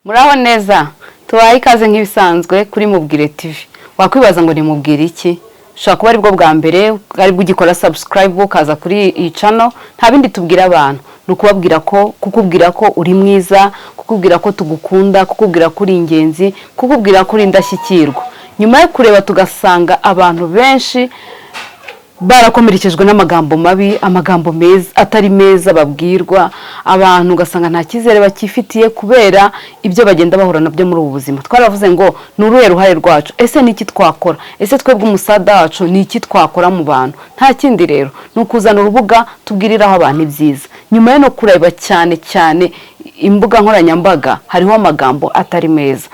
Muraho neza, tubaye ikaze nk'ibisanzwe kuri Mubwire TV. Wakwibaza ngo nimubwire iki? Ushobora kuba aribwo bwa mbere aribwo ugikora subscribe ukaza kuri iyi channel. Nta bindi tubwira abantu, ni ukubabwira ko, kukubwira ko uri mwiza, kukubwira ko tugukunda, kukubwira ko uri ingenzi, kukubwira ko uri indashyikirwa. Nyuma yo kureba tugasanga abantu benshi barakomerekejwe n'amagambo mabi, amagambo meza atari meza babwirwa abantu, ugasanga nta cyizere bakifitiye kubera ibyo bagenda bahura nabyo muri ubu buzima. Twaravuze ngo ni uruhe ruhare rwacu? Ese ni iki twakora? Ese twebwe umusada wacu ni iki twakora mu bantu? Nta kindi rero, ni ukuzana urubuga tubwiriraho abantu ibyiza. Nyuma yo no kureba cyane cyane imbuga nkoranyambaga, hariho amagambo atari meza.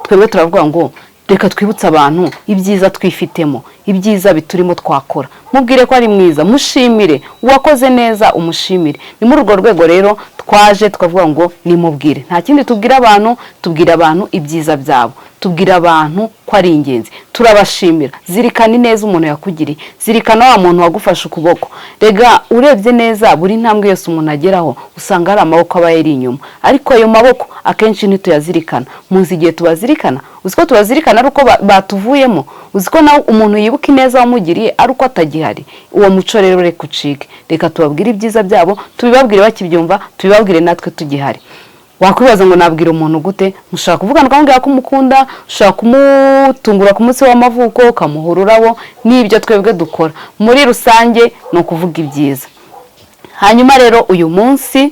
Twebwe turavuga ngo reka twibutse abantu ibyiza twifitemo, ibyiza biturimo twakora. Mubwire ko ari mwiza, mushimire uwakoze neza, umushimire. Ni muri urwo rwego rero twaje tukavuga ngo nimubwire. Nta kindi tubwira abantu, tubwira abantu ibyiza byabo, tubwira abantu ko ari ingenzi, turabashimira. Zirikana ineza umuntu yakugiriye, zirikana wa muntu wagufashe ukuboko. Rega urebye neza, buri ntambwe yose umuntu ageraho usanga hari amaboko aba yari inyuma, ariko ayo maboko akenshi ntituyazirikana. Muzi igihe tubazirikana? Uzi ko tubazirikana ari uko batuvuyemo? Uzi ko nawe umuntu yibuka ineza wamugiriye ari uko atagihari? Uwo muco rero reka ucike. Reka tubabwire ibyiza byabo, tubibabwire bakibyumva, tubibabwire natwe tugihari. Wakwibaza ngo nabwira umuntu gute? Mushobora kuvugana ukamubwira ko umukunda, ushobora kumutungura ku munsi w'amavuko ukamuha ururabo. N'ibyo twebwe dukora muri rusange ni ukuvuga ibyiza. Hanyuma rero uyu munsi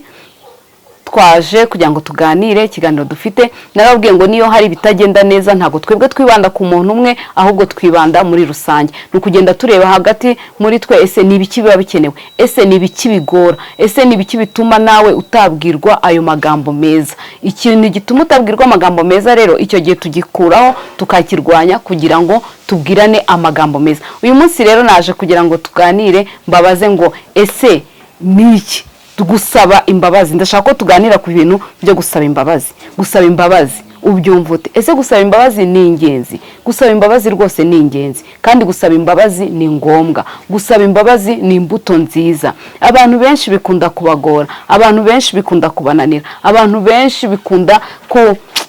twaje kugira ngo tuganire. Ikiganiro dufite, narababwiye ngo niyo hari ibitagenda neza, ntabwo twebwe twibanda ku muntu umwe, ahubwo twibanda muri rusange. Ni ukugenda tureba hagati muri twe: ese ni ibiki biba bikenewe? Ese ni ibiki bigora? Ese ni ibiki bituma nawe utabwirwa ayo magambo meza? Ikintu gituma utabwirwa amagambo meza rero, icyo gihe tugikuraho, tukakirwanya kugira ngo tubwirane amagambo meza. Uyu munsi rero naje kugira ngo tuganire, mbabaze ngo ese ni iki gusaba imbabazi? Ndashaka ko tuganira ku bintu byo gusaba imbabazi. Gusaba imbabazi ubyumva ute? Ese gusaba imbabazi ni ingenzi? Gusaba imbabazi rwose ni ingenzi, kandi gusaba imbabazi ni ngombwa. Gusaba imbabazi ni imbuto nziza. Abantu benshi bikunda kubagora, abantu benshi bikunda kubananira, abantu benshi bikunda ku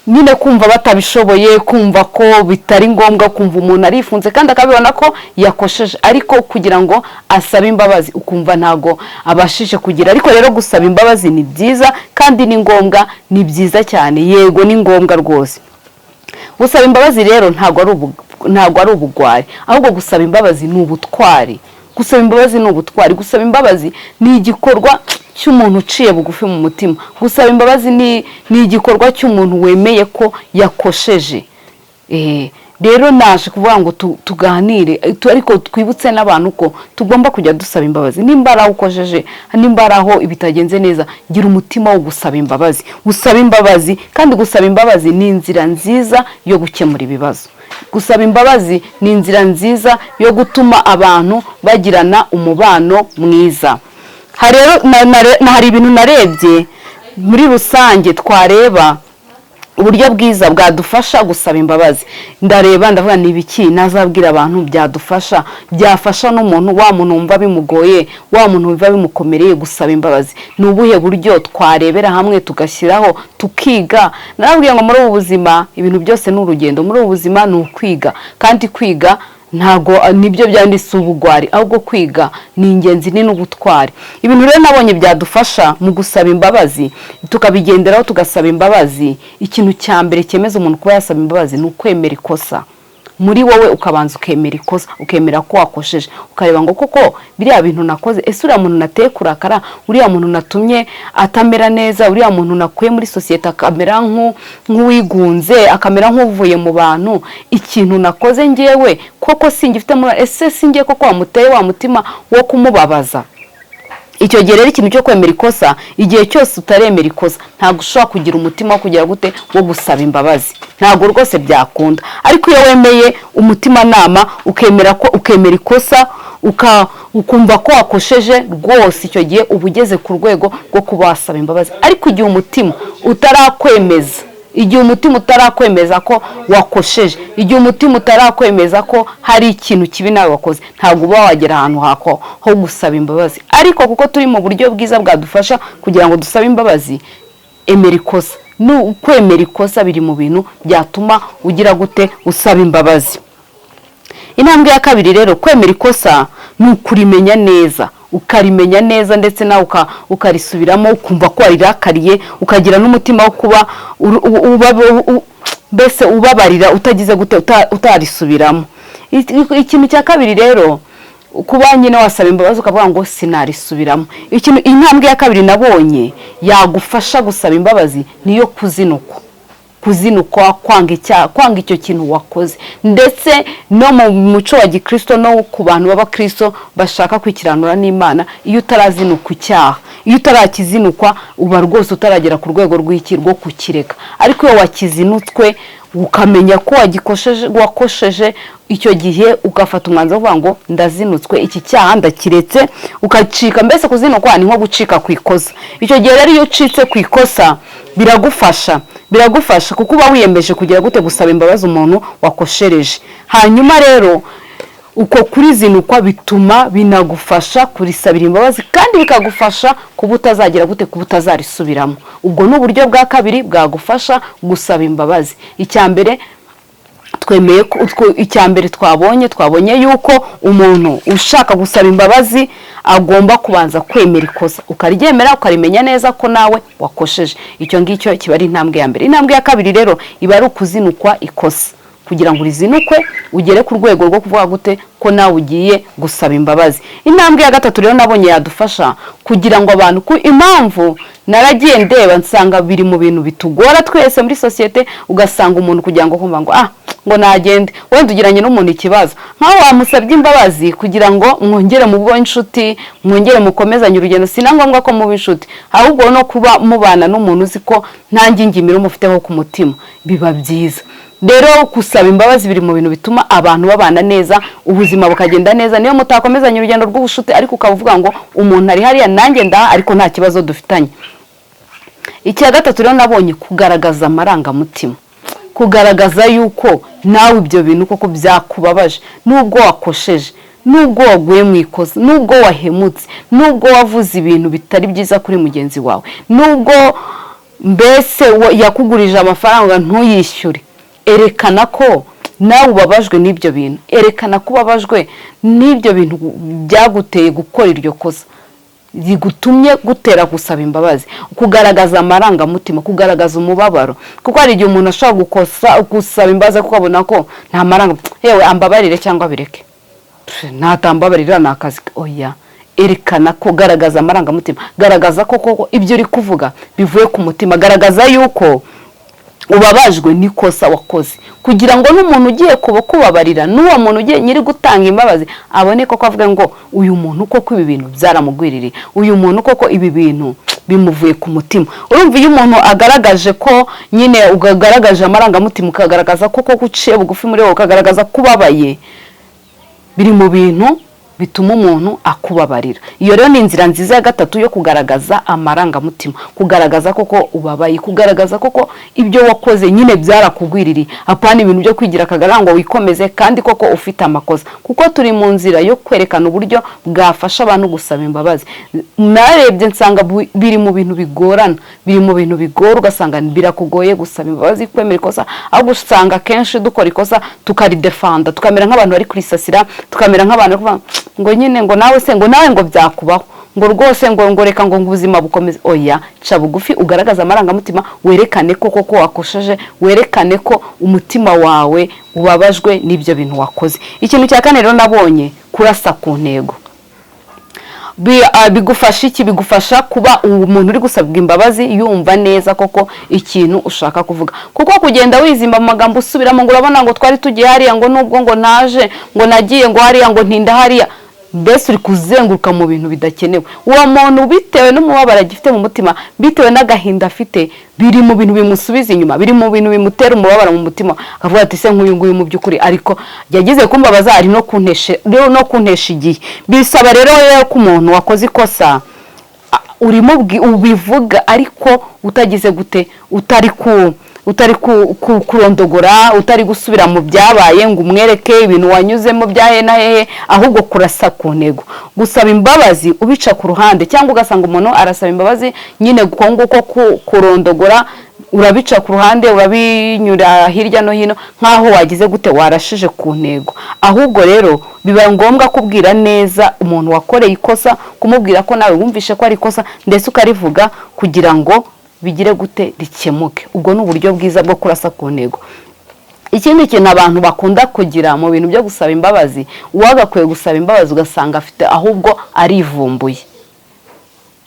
nyine kumva batabishoboye, kumva ko bitari ngombwa, kumva umuntu arifunze kandi akabibona ko yakosheje, ariko kugira ngo asabe imbabazi ukumva ntago abashije kugira. Ariko rero gusaba imbabazi ni byiza kandi ni ngombwa, ni byiza cyane, yego ni ngombwa rwose. Gusaba imbabazi rero ntabwo ari ubugwari, ahubwo gusaba imbabazi ni ubutwari. Gusaba imbabazi ni ubutwari. Gusaba imbabazi ni igikorwa cy'umuntu uciye bugufi mu mutima. Gusaba imbabazi ni igikorwa cy'umuntu wemeye ko yakosheje. Rero naje kuvuga ngo tuganire, ariko twibutse n'abantu ko tugomba kujya dusaba imbabazi. Nimba ari aho ukojeje, nimba ari aho bitagenze neza, gira umutima wo gusaba imbabazi, usaba imbabazi. Kandi gusaba imbabazi ni inzira nziza yo gukemura ibibazo. Gusaba imbabazi ni inzira nziza yo gutuma abantu bagirana umubano mwiza. Hari rero hari ibintu narebye muri rusange twareba uburyo bwiza bwadufasha gusaba imbabazi. Ndareba ndavuga ni ibiki nazabwira abantu byadufasha, byafasha n'umuntu, wa muntu wumva bimugoye, wa muntu wumva bimukomereye gusaba imbabazi. Ni ubuhe buryo twarebera hamwe tugashyiraho tukiga? Narababwiye ngo muri ubu buzima ibintu byose ni urugendo, muri ubu buzima ni ukwiga, kandi kwiga ntabwo nibyo byanditse ubugwari, ahubwo kwiga ni ingenzi, ni n'ubutwari. Ibintu rero nabonye byadufasha mu gusaba imbabazi, tukabigenderaho tugasaba imbabazi: ikintu cya mbere cyemeza umuntu kuba yasaba imbabazi ni ukwemera ikosa. Muri wowe ukabanza ukemera ikosa, ukemera ko wakosheje, ukareba ngo koko biriya bintu nakoze, ese uriya muntu nateye kurakara, uriya muntu natumye atamera neza, uriya muntu nakuye muri sosiyete akamera nk'uwigunze, akamera nk'uvuye mu bantu, ikintu nakoze ngewe koko singifite muri, ese singiye koko wamuteye wa mutima wo kumubabaza? Icyo gihe rero ikintu cyo kwemera ikosa, igihe cyose utaremera ikosa ntabwo ushobora kugira umutima wo kugira gute, wo gusaba imbabazi, ntabwo rwose byakunda. Ariko iyo wemeye umutimanama, ukemera ko, ukemera ikosa, ukumva ko wakosheje rwose, icyo gihe uba ugeze ku rwego rwo kuba wasaba imbabazi. Ariko igihe umutima utarakwemeza, igihe umutima utarakwemeza ko wakosheje, igihe umutima utarakwemeza ko hari ikintu kibi nawe wakoze, ntabwo uba wagera ahantu hako ho gusaba imbabazi. Ariko kuko turi mu buryo bwiza bwadufasha kugira ngo dusabe imbabazi, emera ikosa. Kwemera ikosa biri mu bintu byatuma ugira gute? Usaba imbabazi. Intambwe ya kabiri rero, kwemera ikosa ni ukurimenya neza, ukarimenya neza, ndetse nawe ukarisubiramo, ukumva ko warirakariye, ukagira n'umutima wo kuba mbese ubabarira utagize gute? Utarisubiramo. Ikintu cya kabiri rero, kuba nyine wasaba imbabazi ukavuga ngo sinarisubiramo. Ikintu, intambwe ya kabiri nabonye yagufasha gusaba imbabazi, niyo kuzinukwa, kuzinukwa, kwanga icyaha, kwanga icyo kintu wakoze. Ndetse no mu muco wa gikristo, no ku bantu b'abakristo bashaka kwikiranura n'Imana, iyo utarazinukwa icyaha, iyo utarakizinukwa, uba rwose utaragera ku rwego rw'iki? Rwo kukireka. Ariko iyo wakizinutswe, ukamenya ko wagikosheje, wakosheje, icyo gihe ugafata umwanzuro uvuga ngo ndazinutswe, iki cyaha ndakiretse, ukacika. Mbese kuzinukwa ni nko gucika ku ikosa. Icyo gihe rero, iyo ucitse ku ikosa, biragufasha kuko uba wiyemeje kugira gute? Gusaba imbabazi umuntu wakoshereje. Hanyuma rero uko kurizinukwa bituma binagufasha kurisabira imbabazi, kandi bikagufasha kuba utazagira gute? Kuba utazarisubiramo. Ubwo ni uburyo bwa kabiri bwagufasha gusaba imbabazi. Icya mbere twemeye ko icya mbere twabonye yuko umuntu ushaka gusaba imbabazi agomba kubanza kwemera ikosa, ukaryemera, ukarimenya neza ko nawe wakosheje. Icyo ngicyo kiba ari intambwe ya mbere. Intambwe ya kabiri rero iba ari ukuzinukwa ikosa, kugira ngo urizinukwe ugere ku rwego rwo kuvuga gute? Ko nawe ugiye gusaba imbabazi. Intambwe ya gatatu rero nabonye yadufasha kugira ngo abantu ku impamvu naragiye ndeba nsanga biri mu bintu bitugora twese muri sosiyete, ugasanga umuntu kugira ngo kumva ngo ngo nagende, wenda ugiranye n'umuntu ikibazo, nkaho wamusabye imbabazi kugira ngo mwongere mube inshuti, mwongere mukomezanye urugendo. Si na ngombwa ko muba inshuti, ahubwo no kuba mubana n'umuntu uzi ko nta ngingimira umufiteho ku mutima biba byiza. Rero gusaba imbabazi biri mu bintu bituma abantu babana neza, ubuzima bukagenda neza. Niyo mutakomezanya urugendo rw'ubushuti, ariko ukaba uvuga ngo umuntu ari hariya, nanjye ndaha, ariko nta kibazo dufitanye. Icya gatatu rero nabonye, kugaragaza amarangamutima, kugaragaza yuko nawe ibyo bintu koko byakubabaje, nubwo wakosheje, nubwo waguye mu ikosa, nubwo wahemutse, nubwo wavuze ibintu bitari byiza kuri mugenzi wawe, nubwo mbese yakugurije amafaranga ntuyishyure, erekana ko nawe ubabajwe n'ibyo bintu, erekana ko ubabajwe n'ibyo bintu byaguteye gukora iryo kosa rigutumye gutera gusaba imbabazi. Kugaragaza amarangamutima, kugaragaza umubabaro, kuko hari igihe umuntu ashobora gukosa, gusaba imbabazi kuko abona ko nta marangamutima, yewe ambabarire cyangwa bireke, natambabarira ni akazi. Oya, erekana ko, garagaza amarangamutima, garagaza ko koko ibyo uri kuvuga bivuye ku mutima, garagaza yuko ubabajwe n'ikosa wakoze, kugira ngo n'umuntu ugiye kuba kubabarira, n'uwo muntu ugiye nyiri gutanga imbabazi, abone koko, avuga ngo uyu muntu koko ibi bintu byaramugwiririye, uyu muntu koko ibi bintu bimuvuye ku mutima. Urumva, iyo umuntu agaragaje ko nyine ugaragaje amarangamutima, ukagaragaza ko koko uciye bugufi muri wowe, ukagaragaza ko ubabaye, biri mu bintu bituma umuntu akubabarira. Iyo rero ni inzira nziza ya gatatu yo kugaragaza amarangamutima, kugaragaza koko ubabaye, kugaragaza koko ibyo wakoze nyine byarakugwiririye, apana ibintu byo kwigira akagara ngo wikomeze kandi koko ufite amakosa. Kuko turi mu nzira yo kwerekana uburyo bwafasha abantu gusaba imbabazi. Narebye nsanga biri mu bintu bigorana, biri mu bintu bigora, ugasanga birakugoye gusaba imbabazi, kwemera ikosa, ahubwo usanga akenshi dukora ikosa tukaridefanda, tukamera nk'abantu bari kurisasira, tukamera nk'abantu bari kuvuga ngo nyine ngo nawe se, ngo nawe ngo byakubaho, ngo rwose ngo reka ngo ubuzima bukomeze. Oya, ca bugufi, ugaragaze amarangamutima, werekane ko koko wakosheje, werekane ko umutima wawe ubabajwe n'ibyo bintu wakoze. Ikintu cya kane rero nabonye, kurasa ku ntego. Bigufasha iki? Bigufasha kuba umuntu uri gusabwa imbabazi yumva neza koko ikintu ushaka kuvuga, kuko kugenda wizimba mu magambo, usubiramo ngo urabona ngo twari tugiye hariya, ngo nubwo ngo naje, ngo nagiye ngo hariya, ngo ntinda hariya, mbese uri kuzenguruka mu bintu bidakenewe. Uwo muntu, bitewe n'umubabaro agifite mu mutima, bitewe n'agahinda afite, biri mu bintu bimusubiza inyuma, biri mu bintu bimutera umubabaro mu mutima, akavuga ati: "Se nk'uyu nguyu mu by'ukuri ariko yagize kumbabaza, ari no kuntesha igihe." Bisaba rero ko umuntu wakoze ikosa urimo ubivuga, ariko utagize gute? Utari kurondogora, utari gusubira mu byabaye ngo umwereke ibintu wanyuzemo bya hehe na hehe, ahubwo kurasa ku ntego, gusaba imbabazi ubica ku ruhande. Cyangwa ugasanga umuntu arasaba imbabazi nyine uko nguko kurondogora. Urabica ku ruhande, urabinyura hirya no hino nk'aho wagize gute, warashije ku ntego. Ahubwo rero biba ngombwa kubwira neza umuntu wakoreye ikosa, kumubwira ko nawe wumvishe ko ari ikosa, ndetse ukarivuga kugira ngo bigire gute, rikemuke. Ubwo ni uburyo bwiza bwo kurasa ku ntego. Ikindi kintu abantu bakunda kugira mu bintu byo gusaba imbabazi, uwagakwiye gusaba imbabazi ugasanga afite, ahubwo arivumbuye.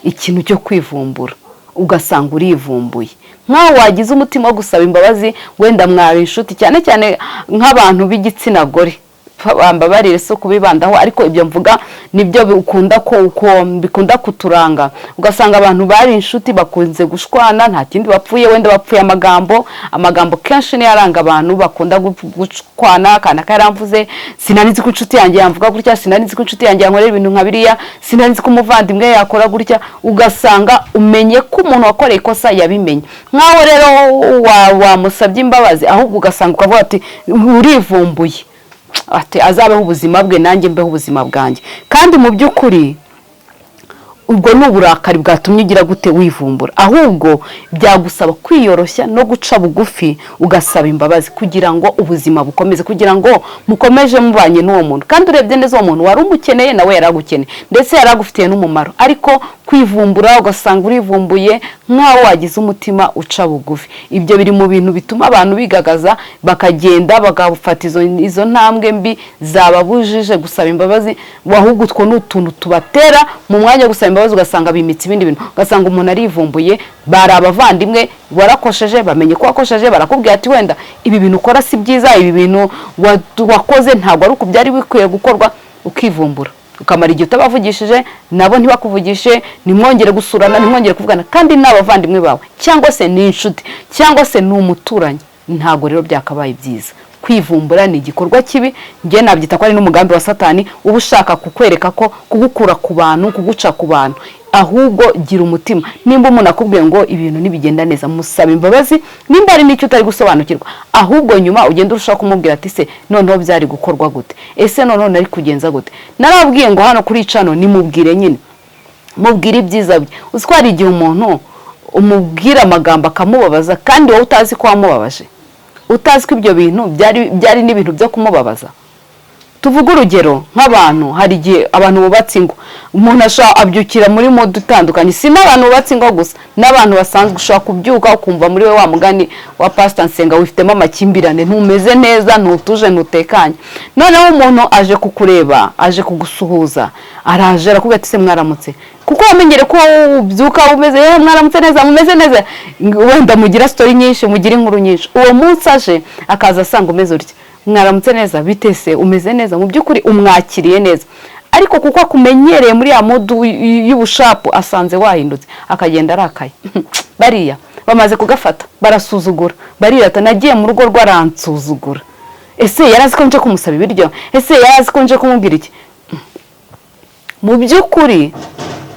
Ikintu cyo kwivumbura, ugasanga urivumbuye nk'aho wagize umutima wo gusaba imbabazi. Wenda mwaba inshuti, cyane cyane nk'abantu b'igitsina gore, bambabarire si kubibandaho, ariko ibyo mvuga nibyo bikunda ko uko bikunda kuturanga. Ugasanga abantu bari inshuti bakunze gushwana, nta kindi bapfuye, wenda bapfuye amagambo. Amagambo kenshi niyo aranga abantu bakunda gushwana. Kanaka yaramvuze, sinari nzi ko inshuti yanjye yamvuga gutya, sinari nzi ko inshuti yanjye yankorera ibintu nka biriya, sinari nzi ko umuvandimwe yakora gutya. Ugasanga umenye ko umuntu wakoreye ikosa yabimenye, nkaho rero wamusabye imbabazi, ahubwo ugasanga ukavuga ati urivumbuye, ati azabeho ubuzima bwe, nanjye mbeho ubuzima bwanjye. Kandi mu by'ukuri ubwo ni uburakari bwatumye ugira gute, wivumbura. Ahubwo byagusaba kwiyoroshya no guca bugufi, ugasaba imbabazi kugira ngo ubuzima bukomeze, kugira ngo mukomeje mubanye n'uwo muntu. Kandi urebye neza, uwo muntu wari umukeneye, nawe yari agukeneye, ndetse yari agufitiye n'umumaro. Ariko kwivumbura, ugasanga urivumbuye nk'aho wagize umutima uca bugufi, ibyo biri mu bintu bituma abantu bigagaza, bakagenda bagafata izo ntambwe mbi zababujije gusaba imbabazi. Ahubwo utwo ni utuntu tubatera mu mwanya wo gusaba imbabazi, ugasanga bimitse ibindi bintu, ugasanga umuntu arivumbuye. Bari abavandimwe, warakosheje, bamenye ko wakosheje, barakubwira ati wenda ibi bintu ukora si byiza, ibi bintu wakoze ntabwo ari uko byari bikwiye gukorwa. Ukivumbura, ukamara igihe utabavugishije, nabo ntibakuvugishe, ntimwongere gusurana, ntimwongere kuvugana, kandi ni abavandimwe bawe, cyangwa se ni inshuti, cyangwa se ni umuturanyi. Ntabwo rero byakabaye byiza. Kwivumbura ni igikorwa kibi, njye nabyita ko ari n'umugambi wa Satani uba ushaka kukwereka ko kugukura ku bantu, kuguca ku bantu. Ahubwo gira umutima, nimba umuntu akubwiye ngo ibintu ntibigenda neza, musaba imbabazi. Nimba hari n'icyo utari gusobanukirwa, ahubwo nyuma ugenda urushaho kumubwira ati se noneho byari gukorwa gute? Ese noneho nari kugenza gute? Narababwiye ngo hano kuri cano nimubwire nyine, mubwire ibyiza bye. Uzi ko hari igihe umuntu umubwira amagambo akamubabaza, kandi wowe utazi ko wamubabaje, utazi ko ibyo bintu byari n'ibintu byo kumubabaza? Tuvuge urugero nk'abantu, hari igihe abantu bubatse ingo, umuntu ashobora abyukira muri mood itandukanye. Si n'abantu bubatse ingo gusa, n'abantu basanzwe, ushobora kubyuka ukumva muri we, wa mugani wa Pasita Nsenga, wifitemo amakimbirane, ntumeze neza, ntutuje, ntutekanye. Noneho umuntu aje kukureba, aje kugusuhuza, araje arakubwira ati se mwaramutse? Kuko wamenyere ko ubyuka umeze, yewe mwaramutse neza, mumeze neza, wenda mugira story nyinshi, mugira inkuru nyinshi. Uwo munsi aje, akaza asanga umeze utya, mwaramutse neza, bite se, umeze neza? Mu by'ukuri umwakiriye neza, ariko kuko akumenyereye muri ya mood y'ubushapu, asanze wahindutse, akagenda arakaye. Bariya bamaze kugafata, barasuzugura, barirata, nagiye mu rugo rwaransuzugura. Ese yari azi ko nje kumusaba ibiryo? Ese yari azi ko nje kumubwira iki? Mu by'ukuri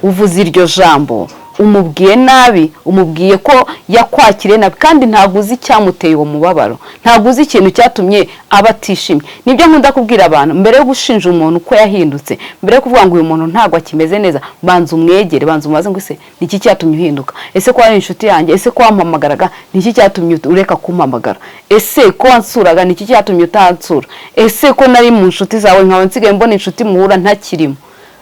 uvuze iryo jambo, umubwiye nabi, umubwiye ko yakwakiriye nabi, kandi ntabwo uzi icyamuteye uwo mubabaro, ntabwo uzi ikintu cyatumye aba atishimye. Nibyo nkunda kubwira abantu: mbere yo gushinja umuntu ko yahindutse, mbere yo kuvuga ngo uyu muntu ntabwo akimeze neza, banza umwegere, banza umubaze ngo ese ni iki cyatumye uhinduka? Ese ko wari inshuti yanjye? Ese ko wampamagaraga, ni iki cyatumye ureka kumpamagara? Ese ko wansuraga, ni iki cyatumye utansura? Ese ko nari mu nshuti zawe, nkaba nsigaye mbona inshuti muhura ntakirimo?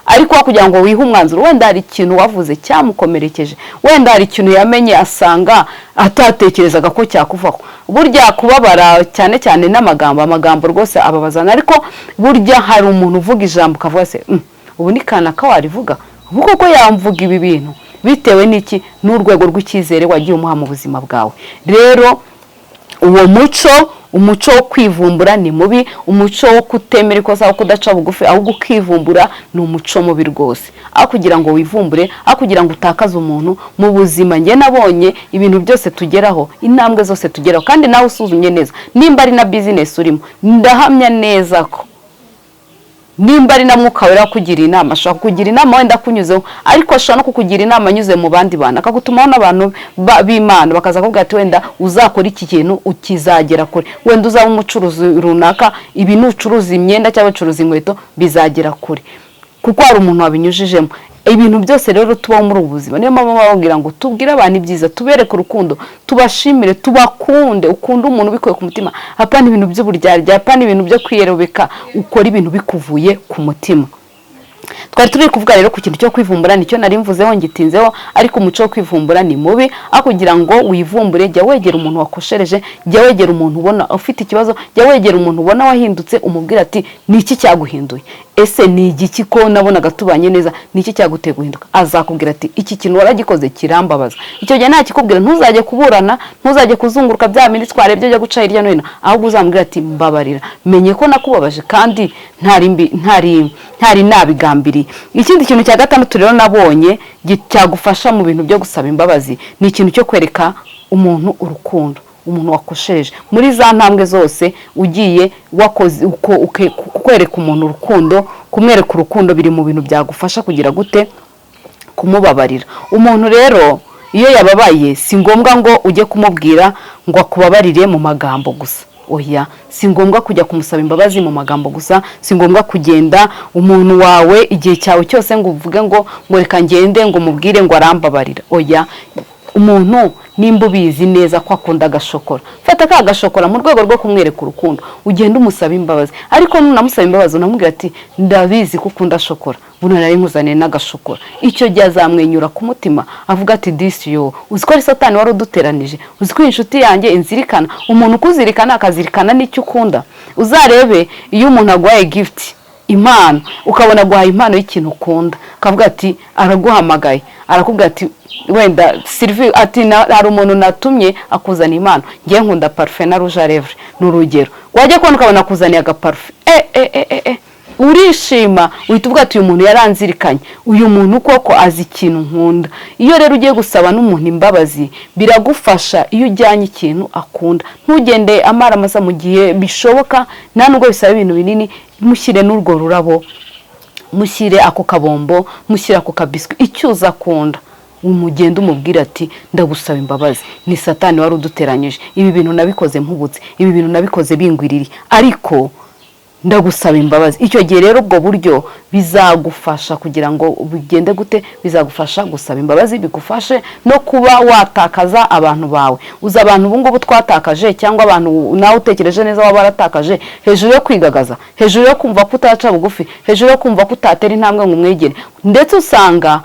Ariko kugira ngo wihe umwanzuro, wenda hari ikintu wavuze cyamukomerekeje, wenda hari ikintu yamenye asanga atatekerezaga ko cyakuvaho. Burya kubabara cyane cyane n'amagambo, amagambo rwose ababazana. Ariko burya hari umuntu uvuga ijambo ukavuga se ubu ni kanaka warivuga? Ubu koko yamvuga ibi bintu?" Bitewe n'iki? N'urwego rw'icyizere wagiye umuha mu buzima bwawe. Rero uwo muco, umuco wo kwivumbura ni mubi, umuco wo kutemera ikosa, wo kudaca bugufi ahubwo ukivumbura, ni umuco mubi rwose. Aho kugira ngo wivumbure, aho kugira ngo utakaze umuntu mu buzima, njye nabonye ibintu byose tugeraho, intambwe zose tugeraho, kandi nawe usuzumye neza, nimba ari na business urimo, ndahamya neza ko nimba ari na Mwuka Wera kugira inama, ashobora kukugira inama wenda akunyuzeho, ariko ashobora no kukugira inama anyuze mu bandi bantu, akagutumaho n'abantu b'Imana, bakaza kuvuga ati wenda uzakora iki kintu ukizagera kure, wenda uzaba umucuruzi runaka, ibi nucuruza imyenda cyangwa ucuruza inkweto bizagera kure, kuko hari umuntu wabinyujijemo. Ibintu byose rero tubaho muri ubu buzima, niyo mpamvu bababwira ngo tubwire abantu ibyiza, tubereke urukundo, tubashimire, tubakunde. Ukunde umuntu ubikuye ku mutima, apana ibintu by'uburyarya, apana ibintu byo kwiyerobeka. Ukora ibintu bikuvuye ku mutima. Twari turi kuvuga rero ku kintu cyo kwivumbura, nicyo nari mvuzeho ngitinzeho. Ariko umuco wo kwivumbura ni mubi. Aho kugira ngo wivumbure, jya wegera umuntu wakoshereje, jya wegera umuntu ubona ufite ikibazo, jya wegera umuntu ubona wahindutse, umubwira ati: "Ni iki cyaguhinduye? Ese ni igiki ko nabonaga tubanye neza? Ni iki cyaguteye guhinduka?" Azakubwira ati: "Iki kintu waragikoze kirambabaza." Icyo gihe ntakikubwira, ntuzajye kuburana, ntuzajye kuzunguruka bya bindi twarebye byo guca hirya no hino, ahubwo uzamubwira ati: "Mbabarira, menye ko nakubabaje kandi ntari nabigambiriye." Ikindi kintu cya gatandatu rero nabonye cyagufasha mu bintu byo gusaba imbabazi ni ikintu cyo kwereka umuntu urukundo, umuntu wakosheje. Muri za ntambwe zose ugiye wakoze uko kwereka umuntu urukundo, kumwereka urukundo biri mu bintu byagufasha kugira gute? Kumubabarira. Umuntu rero iyo yababaye, si ngombwa ngo ujye kumubwira ngo akubabarire mu magambo gusa. Oya, si ngombwa kujya kumusaba imbabazi mu magambo gusa. Si ngombwa kugenda umuntu wawe igihe cyawe cyose ngo uvuge ngo reka ngende ngo mubwire ngo arambabarira. Oya, umuntu nimba ubizi neza ko akunda agashokora, fata ka gashokora mu rwego rwo kumwereka urukundo, ugende umusaba imbabazi. Ariko nunamusaba imbabazi, unamubwira ati: "Ndabizi ko ukunda shokora, buno nari nkuzaniye n'agashokora." Icyo gihe azamwenyura ku mutima, avuga ati: "Disi yo, uzi ko ari Satani wari uduteranije? Uzi ko iyi inshuti yanjye inzirikana?" Umuntu ukuzirikana, akazirikana n'icyo ukunda. Uzarebe iyo umuntu aguhaye gift, impano, ukabona aguhaye impano y'ikintu ukunda, akavuga ati, araguhamagaye, arakubwira ati wenda Sylvie, ati: "Hari umuntu natumye akuzana impano, ngiye nkunda parufe na rouge à lèvres," ni urugero. Wajya kubona ukabona akuzaniye agaparufe, e e e e e, urishima, uhita uvuga ati: "Uyu muntu yaranzirikanye, uyu muntu koko azi ikintu nkunda." Iyo rero ugiye gusaba n'umuntu imbabazi, biragufasha iyo ujyanye ikintu akunda. Ntugende amara amasa. Mu gihe bishoboka, nta nubwo bisaba ibintu binini, mushyire n'urwo rurabo, mushyire ako kabombo, mushyire ako kabiswi, icyo uza akunda. Umugenda umubwira ati: "Ndagusaba imbabazi, ni Satani wari uduteranyije. Ibi bintu nabikoze mpubutse, ibi bintu nabikoze bingwiririye, ariko ndagusaba imbabazi." Icyo gihe rero ubwo buryo bizagufasha kugira ngo bigende gute? Bizagufasha gusaba imbabazi, bigufashe no kuba watakaza abantu bawe. Uzi abantu ubu ngubu twatakaje, cyangwa abantu nawe utekereje neza waba waratakaje, hejuru yo kwigagaza, hejuru yo kumva ko utaca bugufi, hejuru yo kumva ko utatera intambwe ngo umwegere? Ndetse usanga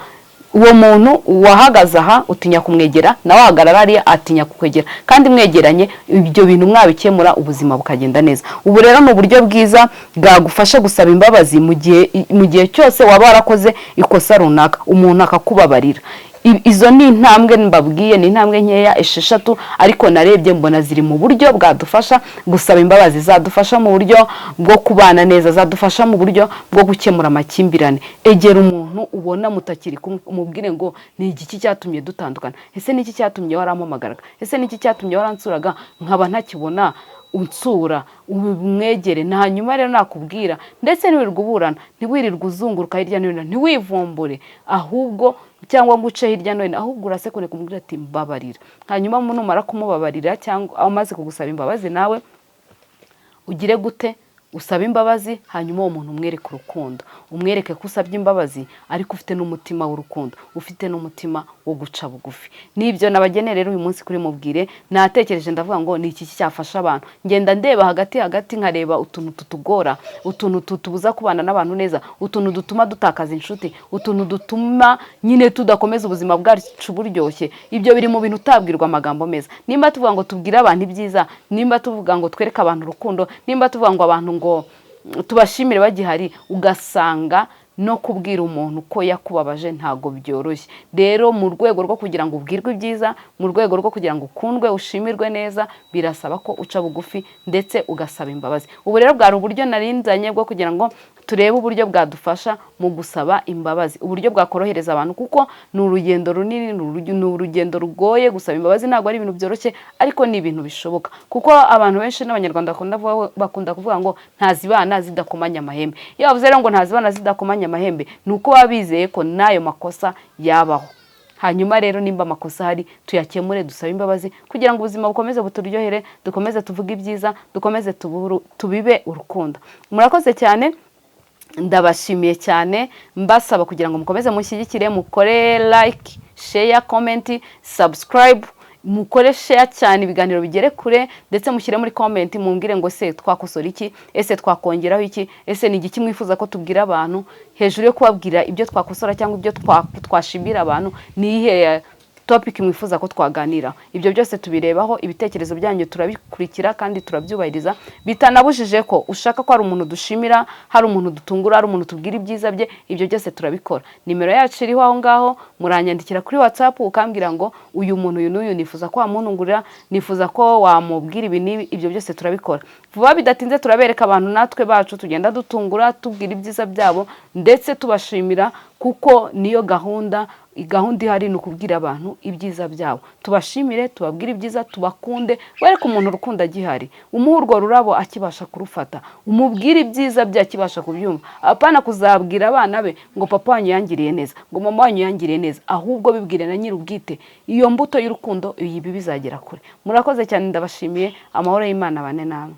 uwo muntu wahagaze aha utinya kumwegera, nawe ahagarara hariya atinya kukwegera, kandi mwegeranye ibyo bintu mwabikemura, ubuzima bukagenda neza. Ubu rero ni uburyo bwiza bwagufasha gusaba imbabazi mu gihe cyose waba warakoze ikosa runaka, umuntu akakubabarira. Izo ni intambwe mbabwiye, ni intambwe nkeya 6, ariko narebye mbona ziri mu buryo bwadufasha gusaba imbabazi, zadufasha mu buryo bwo kubana neza, zadufasha mu buryo bwo gukemura amakimbirane. Egera umuntu ubona mutakiri kumwe, umubwire ngo: "Ni igiki cyatumye dutandukana? Ese ni iki cyatumye warampamagaraga? Ese ni iki cyatumye waransuraga nkaba ntakibona unsura?" Umwegere. Hanyuma rero nakubwira, ndetse ntiwirirwe uburana, ntiwirirwe uzunguruka hirya no hino, ntiwivumbure ahubwo cyangwa ngo uce hirya no hino, ahubwo urasekure kumubwira ati: "Mbabarira." Hanyuma numara kumubabarira cyangwa amaze kugusaba imbabazi, nawe ugire gute? Usaba imbabazi. Hanyuma uwo muntu umwereke urukundo, umwereke ko usabye imbabazi ariko ufite n'umutima w'urukundo, ufite n'umutima wo guca bugufi. Nibyo nabageneye rero uyu munsi kuri Mubwire. Natekereje, ndavuga ngo ni iki cyafasha abantu? Ngenda ndeba hagati hagati, nkareba utuntu tutugora, utuntu tutubuza kubana n'abantu neza, utuntu dutuma dutakaza inshuti, utuntu dutuma nyine tudakomeza ubuzima bwacu buryoshye. Ibyo biri mu bintu utabwirwa amagambo meza. Nimba tuvuga ngo tubwire abantu ibyiza, nimba tuvuga ngo twereke abantu urukundo, nimba tuvuga ngo abantu ngo tubashimire bagihari, ugasanga no kubwira umuntu ko yakubabaje ntabwo byoroshye. Rero mu rwego rwo kugira ngo ubwirwe ibyiza, mu rwego rwo kugira ngo ukundwe, ushimirwe neza, birasaba ko uca bugufi ndetse ugasaba imbabazi. Ubu rero bwari uburyo narinzanye bwo kugira ngo turebe uburyo bwadufasha mu gusaba imbabazi, uburyo bwakorohereza abantu, kuko ni urugendo runini, ni urugendo rugoye. Gusaba imbabazi ntabwo ari ibintu byoroshye, ariko ni ibintu bishoboka, kuko abantu benshi n'Abanyarwanda bakunda kuvuga ngo ntazibana zidakomanya amahembe. Iyo bavuze rero ngo ntazibana zidakomanya amahembe, ni uko baba bizeye ko n'ayo makosa yabaho. Hanyuma rero nimba amakosa ahari, tuyakemure, dusabe imbabazi kugira ngo ubuzima bukomeze buturyohere, dukomeze tuvuge ibyiza, dukomeze tubibe urukundo. Murakoze cyane. Ndabashimiye cyane, mbasaba kugira ngo mukomeze mushyigikire, mukore like, share, comment, subscribe, mukore share cyane, ibiganiro bigere kure, ndetse mushyire muri comment, mumbwire ngo: "Se twakosora iki? Ese twakongeraho iki? Ese ni igiki mwifuza ko tubwira abantu?" Hejuru yo kubabwira ibyo twakosora cyangwa ibyo twashimira abantu, ni iyihe topic mwifuza ko twaganira? Ibyo byose tubirebaho, ibitekerezo byanyu turabikurikira kandi turabyubahiriza. Bitanabujije ko ushaka ko hari umuntu dushimira, hari umuntu dutungura, hari umuntu tubwira ibyiza bye, ibyo byose turabikora. Nimero yacu iriho aho ngaho, muranyandikira kuri WhatsApp, ukambwira ngo: "Uyu muntu uyu n'uyu nifuza ko wamuntungurira, nifuza ko wamubwira ibi n'ibi." Ibyo byose turabikora. Vuba bidatinze turabereka abantu natwe bacu tugenda dutungura, tubwira ibyiza byabo, ndetse tubashimira, kuko niyo gahunda. Gahunda ihari ni ukubwira abantu ibyiza byabo, tubashimire, tubabwire ibyiza, tubakunde. Wereke umuntu urukundo agihari, umuhe urwo rurabo akibasha kurufata, umubwire ibyiza bye akibasha kubyumva. Apana kuzabwira abana be ngo: "Papa wanyu yangiriye neza", ngo: "Mama wanyu yangiriye neza", ahubwo bibwire na nyir'ubwite. Iyo mbuto y'urukundo iyi bizagera kure. Murakoze cyane, ndabashimiye. Amahoro y'Imana bane namwe.